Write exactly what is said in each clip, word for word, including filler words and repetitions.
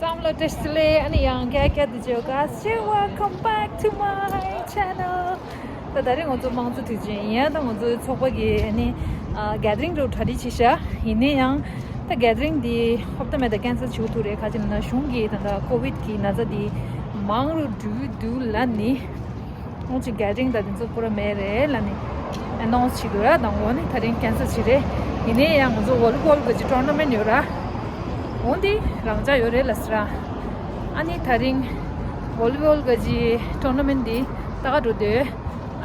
ཙམ་ལ་བཀྲ་ཤིས་བདེ་ལེགས། ཨ་ནི་ཡང་བསྐྱར་བསྐྱར་དུ་བྱེད་དགའ་ཆེ། Welcome back to my channel. ད་ད་རེས་ང་ཚོ་དམངས་གཙོ་དུས་ཆེན་ཡིན་ཡ། ད་ང་ཚོའི་ཚོགས་པ་གི་ཨ་ནི་ཨ་gathering་རུ་གྲ་སྒྲིག་བྱས་ཤག་ཡིན་ནའི་ཡང་ད་gathering་འདི་ཧོབ་ཏེ་མེད་ད་cancel་བྱེད་དགོས་ཐུག་རེད། ག་ཅི་ལབ་ན་གཞུང་གིས་ད་ད་COVID་གི་ན་ཚ་འདི་མང་རུ་འགྲོ་གི་འདུག་ལབ་ནི། ཁོང་ཚོས་gathering་དང་དེ་ཚོ་པུ་ར་མེད་རེད་ལབ་ནས་announce་བྱེད་དགོས་ར། དང་པོ་ནི་ད་རིང་cancel་བྱེད་རེད། ཡིན་ནའི་ཡང་ང་ཚོ་volleyball་གི་ཅིག་tournament་ཡོད་ར། འོ་འདི་རང་འཇགས་ཡོད་རེད་ལབ་ཟེར་ར། ཨ་ནི་ད་རིང་volleyball་གི་ཅིག་tournament་འདི་ལྟ་ག་འགྲོ་འདོད།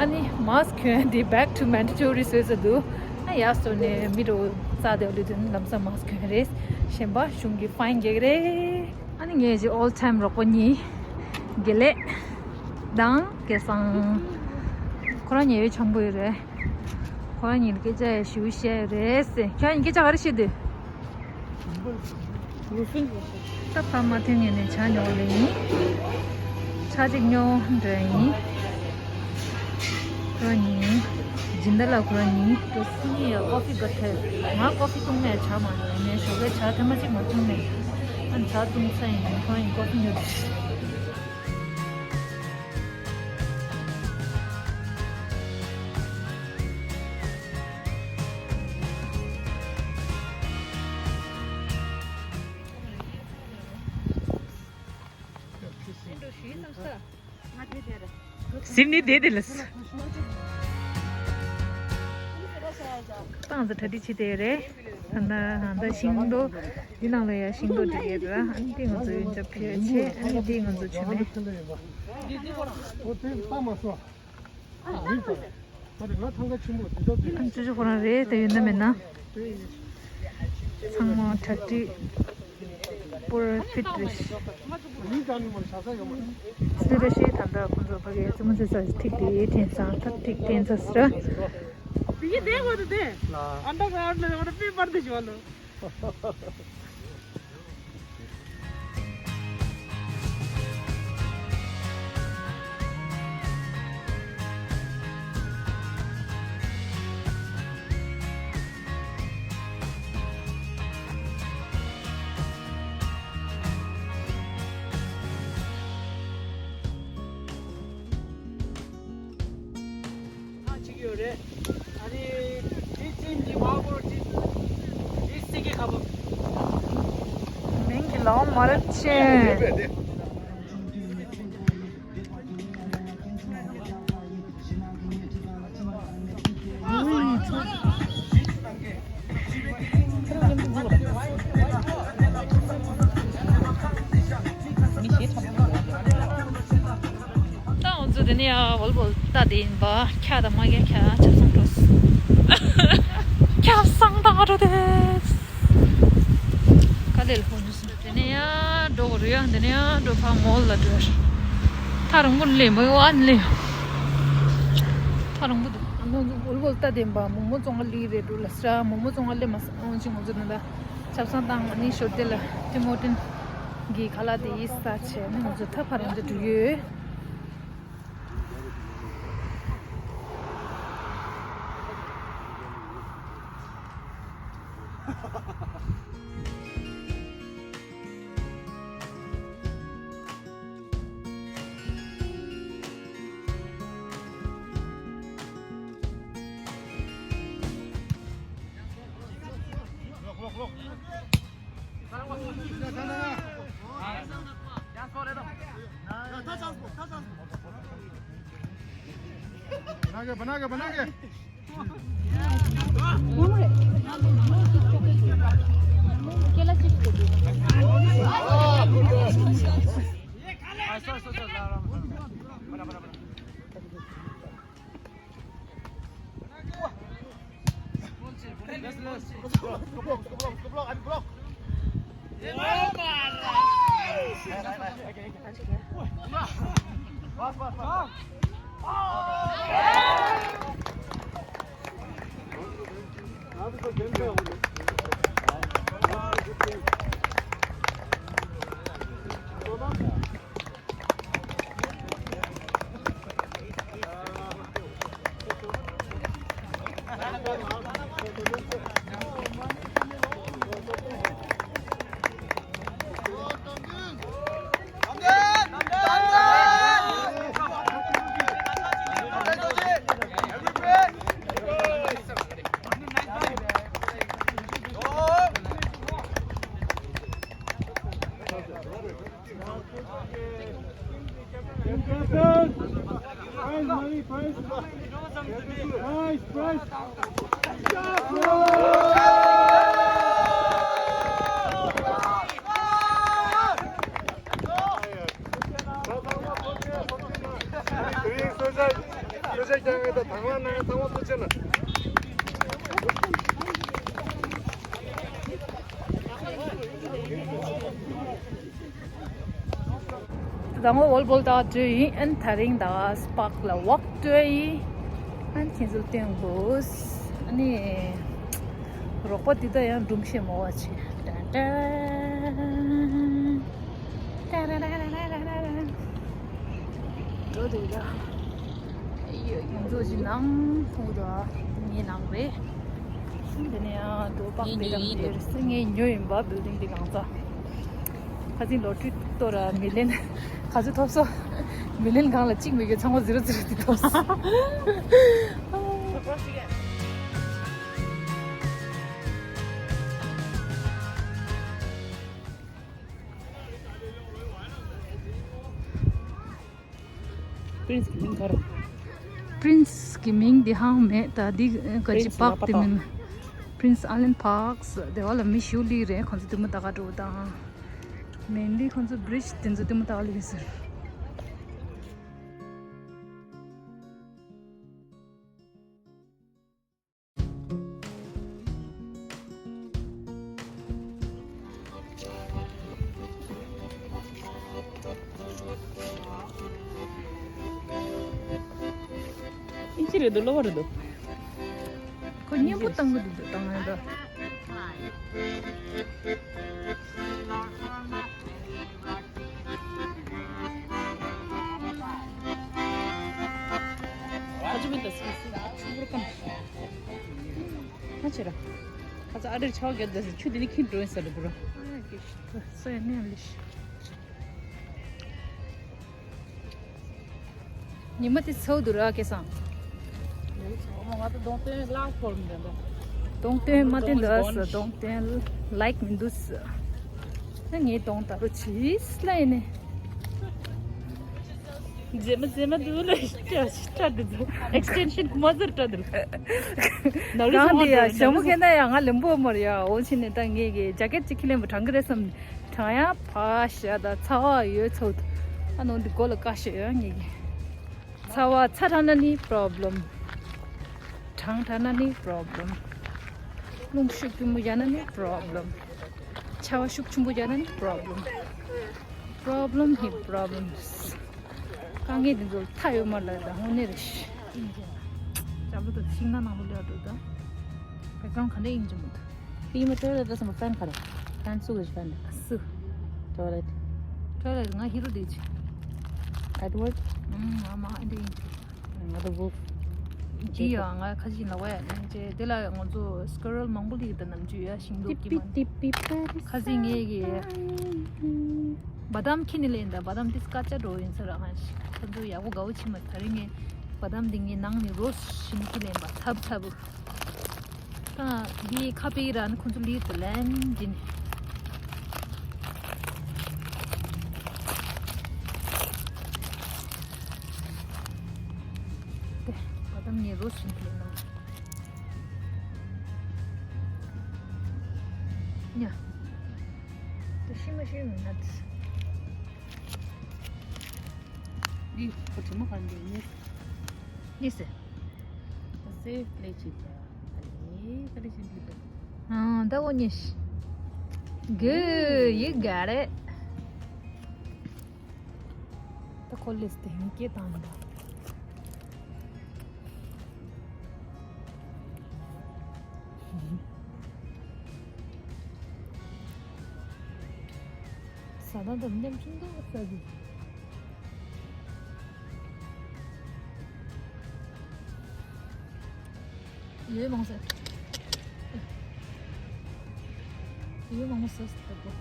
ཨ་ནི་mask་གྱོན་འདི་back to mandatory་བཟོས་ཚར་འདུག་ཨ་ཡ་སོ་ནས་མི་རོ་རྩ་དེ་ལུས་དོན་ལམ་སང་mask་གྱོན་རེད། གཞན་པ་གཞུང་གི་fine་རྒྱག་རེད། ཨ་ནི་ངའི་ཅིག་all time་རོགས་པ་གཉིས། དགེ་ལེགས་དང་སྐལ་བཟང་། ཁོ་རང་ཉེ་བའི་འཆམ་པོ་ཡོད་རེད། ཁོ་རང་གཉིས་ལ་སྐད་ཆ་ཡང་ཞེ་པོ་བཤད་ཡོད་རེད་ཟེར། ཁྱེད་རང་གཉིས་སྐད་ཆ་ག་རེ་བཤད་འདོད། ད་ཕ་མ་ཐོན་ངེས་ནས་ཇ་ཉོ་ལེ་ཡིན། ཇ་གཅིག་ཉོ་འགྲོ་ཡིན། ཁོ་རང་གཉིས། སྦྱིན་བདག་ལ་ཁོ་རང་གཉིས། ཁོ་སི་ནི་ཡ་ཀོ་ཕི་ག་ཐེ། ང་ཀོ་ཕི་བཏུང་མེད། ཇ་མ་ཉོས། ངས་ཞོགས་ཀའི་ཇ་ཐེངས་མ་གཅིག་མ་བཏུང་མེད། ཨ་ནི་ཇ་བཏུང་ས་ཡིན། ཁོ་རང་གཉིས་ཀོ་ཕི་ཉོ་དུས། གཟིམ་ནི་བསྡད་དེ་ལ། ཏང་ཙི་གྲ་སྒྲིག་བྱེད་དེ་རེད། ད་ད་ད་ཤིང་ཏོག་འདི་ནང་ལ་ཡ་ཤིང་ཏོག་འབྲི་ཡས་ར། ཨ་ནི་དེ་ང་ཚོ་ཡོན་ཆབ་ཕུལ་ཡ་བྱས། ཨ་ནི་དེ་ང་ཚོ་ཆུ་མེད། ཨ་ཅོ་ཅོ་ཁོ་རང་རེད། དེ་ཡོད་ན་མེད་ན། ཚང་མ་གྲ་སྒྲིག་པུར་ཕིཊ་རེད། སུ་རེད་ཤེས། ད་ལྟ་ཁོང་ཚོ་ཕ་གིའི་རྩེད་མོ་རྩེ་ས་ཐིག་དེ་འཐེན་ས། ཐག་ཐིག་འཐེན་ས་ཟེར། དེ་གི་དེ་གོ་དེ་དེ་ཨན་ཌར་གྷ་རའུན་ཌ་ལ་ཡོད་པའི་པར་དེ་ཞིག་བ་ལོ། ཐང་ཅིག་ཡོད་རེད། ཨ་ནི་དེ་ཅིན་གྱི་མ་གོར་ཅིན་དེ་སི་ཀི་ཁ་བོ། མིང་གི་ལའོ་མ་རབ་ཆེ། ད་ང་ཚོ་དེ་ནས་ཡ་ཝོལ་བོལ་ལྟ་དེ་ཡིན་པ། ཁྱ་དང་མ་ཁྱ་ཁྱ་ཆབ་གསང་འགྲོ། ཁྱ་གསང་དང་འགྲོ་དེ། དཀའ་ལས་ལ་ཕོག་འགྲོ་སོང་། དེ་ནས་ཡ་འགྲོ་གི་རེད་ཡ། དེ་ནས་ཡ་འགྲོ་ཕ་མོལ་ལ་འགྲོ། ཐག་རིང་པོ་སླེབས་མ་ཡོང་། ཨ་ནི་སླེབས། ཐག་རིང་པོ་འདུག་ང་ཚོ་ཝོལ་བོལ་ལྟ་དེ་ཡིན་པ། མོག་མོག་བཙོང་ག་སླེབས་རེད་འགྲོ་ལ་ཟེར། མོག་མོག་བཙོང་ག་སླེབས་མ་སོང་། ཅིག་ང་ཚོ་ད་ལྟ་ཆབ་གསང་དང་ཨ་ནི་ཞོར་དེ་ལ་ཊིམ་ཧོ་ཊན་གྱི་ཁ་ལག་དེ་ཡིས་ཟ་བྱས་ནས་ང་ཚོ་ད་ཕར་ཡོང་དུ་འགྲོ་གི་ཡོད། Prize money, prize. Prize, prize. ད་ངོ་ཝོལ་བོལ་ད་འགྲོ་ཡིན། ཨན་ཐ་རིང་ད་སི་པཱག་ལ་ཝོག་འགྲོ་ཡིན། ཨན་ཁྱེད་ཚོ་སྟོན་དགོས། ཨ་ནི་རོགས་པ་འདི་ད་ཡང་སྒྲུང་བཤད་མོ་བ་ཆེ། ཏན་ཏན། ཏན་ཏན་ཏན་ཏན། འགྲོ་འདུག་ཡ། ཡོད་ཡོད། ང་ཚོ་ཅི་ནང་ཁོང་དུ་ངའི་ནང་རེད། འདི་ནས་ཡང་དུ་པག་དེ་རང་དེར་སེ་ངའི་ཉོ་ཡིན་པ། བིལ་ཌིང་དེ་གང་ཚ། ཁ་སང་ལོ་ཊི་རི་གཏོར་ར་མི་ལན་ག་ཚོད་ཐོབ་སོང་། མི་ལན་གང་ལ་གཅིག་མི་དགོས། ཚང་མ་ཟི་རོ་ཟི་རོ་དེ་ཐོབ་སོང་། པྲིན་སི་གི་མིང་ག་རེ། པྲིན་སི་གི་མིང་དེ་ཧང་མེད། ད་འདི་ག་ཅི། པྲིན་སི་པག་དེ་མིན། པྲིན་སི་ཨ་ལན་པག་དེ་བ་ལ་མི་ཞུ་ལི་རེད། ཁོང་ཚོ་དུ་མ་ད་ག་འགྲོ་དང་། མིན་འདི་ཁོང་ཚོ་བི་རི་ཇི་དེ་ཚོ་དུ་མ་ད་ག་ལི་ཟེར། ཨིན་ཅི་རེད་འདུག་གློ་བ་རེད་འདུག་ཁོ་སྙན་པོ་བཏང་གི་འདུག་བཏང་ཡོད་འདུག་ཨ་ཅུ་མི་ད་སི་སི་ཆུ་བུར་ཀམ། ཨ་ཆེ་ར། ཁ་ཚ་ཨ་རིར་ཆའོ་རྒྱབ་ད་སི་ཆུ་དེ་ནི་ཁྱིམ་འགྲོ་ཡིན་ས་རེད་བུ་ར། ཨ་ཀེ་ཤི་ཏུ་སོ་ཡ་ནི་ལི་ཤི། ཉི་མ་དེ་ཚོགས་འདུག་ར་སྐལ་བཟང་། ང་ཚོ་གདོང་སྟོན་ལག་ཕོར་མི་འདུག་གདོང་སྟོན་མ་སྟོན་འདུག་ཟེར། གདོང་སྟོན་ལའིག་མི་འདུག་ཟེར། ད་ངའི་གདོང་ད་རུ་ཆིས་ལ་ཡིན་ནི། མཛེས་མ་མཛེས་མ་འདུག་ལ་སྐྲ་སྐྲ་འདི་ཚོ་ཨེག་སི་ཊེན་ཤན་ཁུ་མ་ཟེར་སྐྲ་འདི་ལ། ནག་རི་རང་དེ་ཡ་ཞྭ་མོ་ཁེན་ན་ཡ་ང་ལེན་པོ་མར་ཡ་འོ་ཆི་ནས་ད་ངས་གི་ཇ་ཀེད་ཅིག་ཁྱི་ལེན་པ་དྲང་གི་རེད་བསམ། དྲང་ཡ་ཕ་ཤ་ད་ཚ་བ་ཡོད་ཚོད། ཨ་ནོ་འདི་མགོ་ལ་ཀ་ཤ་ཡོད་ངེས་ཀྱི། ཚ་བ་ཚ་དྲགས་ན་ནི་པྲོབ་ལེམ། གྲང་དྲགས་ན་ནི་པྲོབ་ལེམ། རླུང་ཤུགས་ཆེན་པོ་རྒྱག་ན་ནི་པྲོབ་ལེམ། ཆར་བ་ཤུགས་ཆེན་པོ་རྒྱག་ན་ནི་པྲོབ་ལེམ། པྲོབ་ལེམ་ཧི་པྲོབ་ལེམ། དཀའ་ངལ་འདི་ཚོ་མཐའ་ཡོད་མ་ལ་ད་དངོས་གནས་རེད། ཅ་ལོ་ད་ཤིང་ནགས་ནང་ལོ་ལེ་བ་འགྲོ་ད། བེག་གྷ་རའུན་ཌི་ག་འདྲ་ཡིན་གྱི་མི་འདུག་ཕི་མ་ཊོའི་ལེཊ་ལ་སམ་ཕེན་ག་རེ། ཕེན་སུ་གི་ཕེན། སུ། ཊོའི་ལེཊ། ཊོའི་ལེཊ་ང་ཧི་རོ་དེ་ཆི། ཨེ་ཌི་ཝར་ཌི། ཨང་ང་མ་ཨེ་འདྲ་ཡིན་གྱི། ང་ད་བུ། ཇི་ཡ་ང་ཁ་ཅིག་ལ་བ་ཡ་ནི་ཅེ་དེ་ལ་ང་ཚོ་སི་ཀུ་རལ་མང་པོ་ལི་ད་ནམ་རྒྱུ་ཡ་ཤིང་ཏོག་ཏི་གི་པི་མ་ཏི་པི་པ་རི་ཁ་ཅིག་ངེད་ཀྱི། བ་དམ་ཁྱི་ནི་ལེན་ད་བ་དམ་ཏི་སྐད་ཆ་འགྲོ་ཡིན་ས་ར་ཧན་ཤི་ཁ་ཚོ་ཡག་པོ་དགའ་བོ་ཆི་མ་ད་རིང་ངས་བ་དམ་འདི་ངའི་ནང་ནི་རོ་ཤིང་ཁྱི་ལེན་པ་ཐབ་ཐབ། ད་འདི་ཁ་པའི་ར་ནི་ཁོང་ཚོ་ལི་ཏི་ལན་འདི་ནི། དེ་བ་དམ་ངའི་རོ་ཤིང་ཁྱི་ལེན་ན། ཉ། དེ་ཤི་མ་ཤི་མི་ན་དེ། འདི་ཁོ་དྲི་མ་གང་འདི་ནི། ནི་སེ། སེ་ཕ་ལེ་ཆི་པ། ཨ་ནི་ཕ་ལེ་ཆི་འདི་པ། ཨང་ད་འོ་ཉི་ཤི། Good, you got it. ད་ཁོ་ལེས་ཏེ་ངི་སྐད་བཏང་མི་འདུག་ཟ་ན་དང་མཉམ་ཆུང་དུ་ཟ་གི། ཡོད་མང་ཟེར། ཡོད་མང་ཟེར་ཟེར་ཏེ།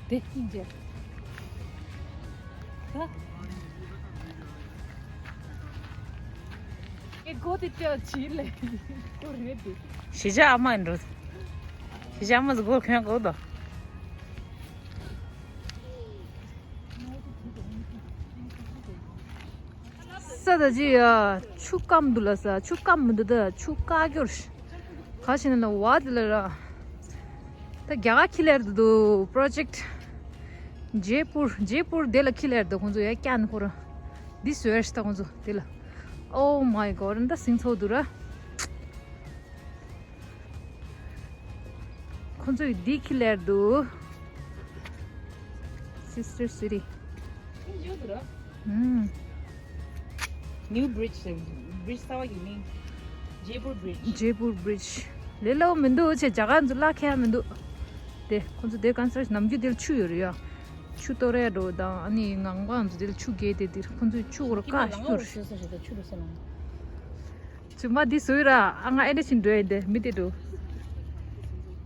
དེ་ཡིན་ཅེ། ད། ཨེ་གོ་དེ་ཏྲ་ཆི་ལེ། གོ་རེད་དེ། གཞིས་ཆགས་ཨ་མ་ཡིན་འགྲོ། གཞིས་ཆགས་ཨ་མ་ཟིག་གོ་ཁྱོད་གོ་དོ། ས་ད་ཅི་ཡ། ཆུ་སྐམ་འདུག་ལ་ས། ཆུ་སྐམ་མི་འདུག་ད་ཆུ་དཀར་གྱུར། ག་ཞིག་ན་ལ་བ་དེ་ལ་ར། ད་རྒྱ་གར་ཁྱི་ལེར་དུ་འདུག project ཇེ་པུར། ཇེ་པུར་དེ་ལ་ཁྱི་ལེར་དུ་ཁོང་ཚོ་ཡ་ཀྱན་ཁོ་ར། འདི་སུ་ཡར་ཤི་ད་ཁོང་ཚོ་དེ་ལ། Oh my god འདི་སིང་ཚོགས་འདུག་ར། ཁོང་ཚོས་འདི་ཁྱི་ལེར་དུ། Sister City. ཨུམ། New bridge. Bridge གསར་པ་ཡིན་ནི། Jaipur bridge. Jaipur bridge. ལས་སླ་པོ་མི་འདུག་ཆེ་རྒྱ་གར་ཚོ་ལ་ཁྱད་མི་འདུག་དེ་ཁོང་ཚོ་དེ་construction ནམ་རྒྱུན་དེར་ཆུ་ཡོད་རེད་ཡ། ཆུ་གཏོར་ཡ་འགྲོ་དང་ཨ་ནི་ངང་པའམ་ཚོ་དེར་ཆུ་རྒྱས་ཏེ་དེར་ཁོང་ཚོས་ཆུ་འོར་ཀ་ཤོར། ཆུ་མ་འདི་བཟོས་ར། ཨ་ང་ཨེ་འདྲ་ཞིག་འགྲོ་ཡིན་དེ་མི་དེ་འགྲོ།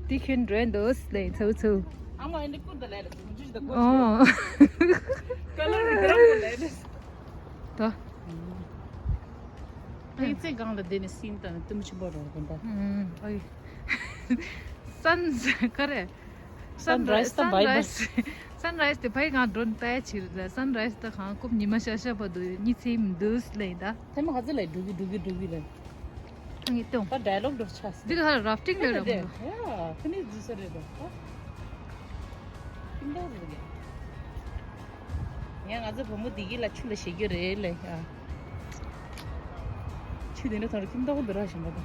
འདི་ཁྱོད་འགྲོ་ཡིན་འདུག་ལེ་ཚོ་ཚོ། ཨ་མ་ཨེ་འདྲ་ཀུར་ད་ལེ་ལེ་ཟེར་འཇུ་ཞིག་ད་ཀོ་ཨོ། ཀ་ལར་རི་ག་ར་ཀུར་ལེ་ལེ། ད། ཨེ་ཙེ་གང་ལ་དེ་ནི་སིན་དང་དུམ་ཆུ་བོ་རོ་གོ་འདྲ། ཨུམ་ཨོ། སན་ག་རེ། Sunrise ད་bye bye. Sunrise དེ་ཕའི་གང་drone ཏའི་ཕྱིར་ད་sunrise ད་གང་སྐུབ་ཉི་མ་ཤར་ཤར་བར་དུ་གཉིད་སད་མི་འདུག་ལེ་ད། ཐེངས་མ་ག་ཚོད་ལེ་འགྲོ་གི་འགྲོ་གི་འགྲོ་གི་ལེ། ཐང་གི་སྟོང་། ད་dialogue འགྲོ་ཆ་སི། འདི་ཧ་rafting ལེ་ར་མོ། ཡ་ཁ་ནི་འཛུལ་ས་རེད་ད། ཁྱིམ་ཐང་འཛུལ་གི། ཡ་ང་ཚོ་བུ་མོ་འདི་གི་ལ་ཆུ་ལ་ཞེད་རྒྱུ་རེད་ལེ་ཡ། ཆུ་དེ་འདྲ་ཐང་རུ་ཁྱིམ་ཐང་འདི་ར་ཞིམ་པ་ད།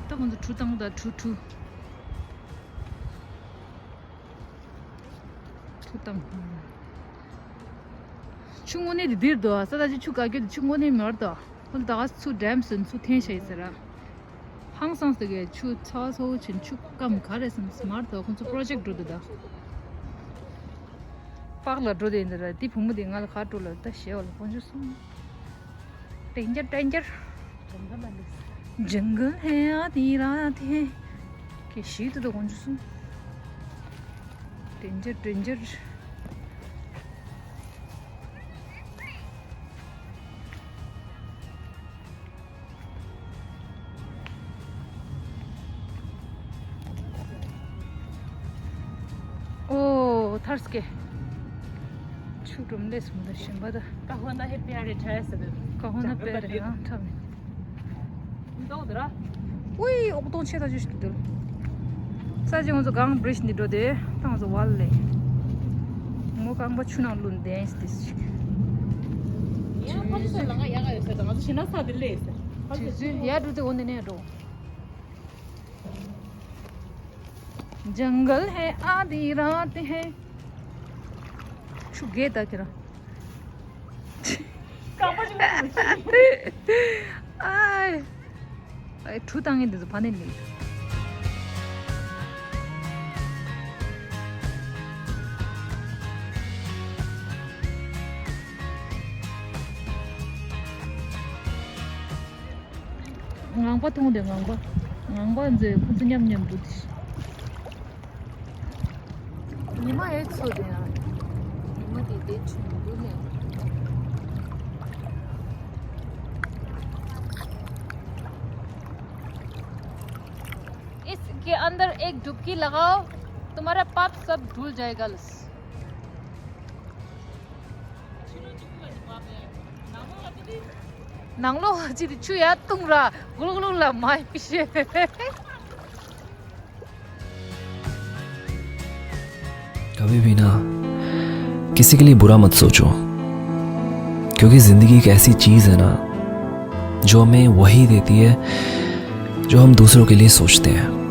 ད་ཁོང་ཚོ་གྲུ་བཏང་ད་གྲུ་གྲུ། ཆུ་དང་། ཆུ་དངོས་གནས་དེ་འདིར་འདུག་ས་ད་ཅི་ཆུ་ག་གེ་དེ་ཆུ་དངོས་གནས་མར་དང་ཁོ་ད་ག་ཚུ་dam སོན་ཚུ་འཐེན་ཤ་ཡི་ཟེར་ར། ཧང་སངས་ཟེར་གི་ཆུ་ཚ་བ་ཚ་བོ་ཆེན་ཆུ་སྐམ་ག་རེ་སམ་མར་དང་ཁོ་ཚོ་project འགྲོ་འདུག་ད། པགས་ལ་འགྲོ་དེ་ཡིན་ད་ར་དེ་བུ་མོ་དེ་ང་ལ་ག་འགྲོ་ལ་ད་ཞེ་བ་ལ་དཀོན་མཆོག་གསུམ། Danger, danger. जंगल है आधी रात है। के शीत तो कौन सुन। Danger, danger. ཨོ་ཐར་སྐད། ཆུ་སྒྲོམ་ལས་སུ་མ་ད་ཞིམ་པ་ད། कहो ना है प्यारे ठहर से। कहो ना प्यारे हाँ ཐར་མེད། འདོག་དེ་ར། ཝི་ཨོག་སྟོང་ཆེ་ད་ཅི་ཞིག་འདུག་ས་ཅི་ང་ཚོ་གང་bridge འདི་འགྲོ་དེ་ད་ང་ཚོ་ཝལ་ལེ། ངོ་རྐང་པ་ཆུ་ནང་བླུགས་dance this ཞིག་ཡ་ཕ་ཚོ་ལ་ང་ཡ་ང་ཡོད་ས་ད་ང་ཚོ་ཤི་ན་ས་དེ་ལས་ས། དེ་ཚོས་ཡ་འགྲོ་དེ་འོ་ནས་ནས་འགྲོ། जंगल है आधी रात है। ཆུ་རྒྱས་ད་ཁྱེད་རང་། ཨའི། ཨའི་གྲུ་བཏང་ངེས་འདི་ཚོ་ཕ་ནས་ལེགས། ངང་པ་མཐོང་དེ་ངང་པ། ངང་པ་མཛེས་ཁོ་ཚོ་མཉམ་མཉམ་འདུག་དེ། ཉི་མ་ཨེ་ཚོ་དེ་ཡང་། ཉི་མ་དེ་དེ་ཆུ་མི་འདུག་ནས། इसके अंदर एक डुबकी लगाओ, तुम्हारा पाप सब धुल जाएगा। ནང་ལོགས་ཅི་དེ་ཆུ་ཡར་བཏུང་ར་གུ་ལུག་ལུག་ལ་མ་ཤེས། कभी भी ना किसी के लिए बुरा मत सोचो, क्योंकि जिंदगी एक ऐसी चीज है ना, जो हमें वही देती है जो हम दूसरों के लिए सोचते हैं।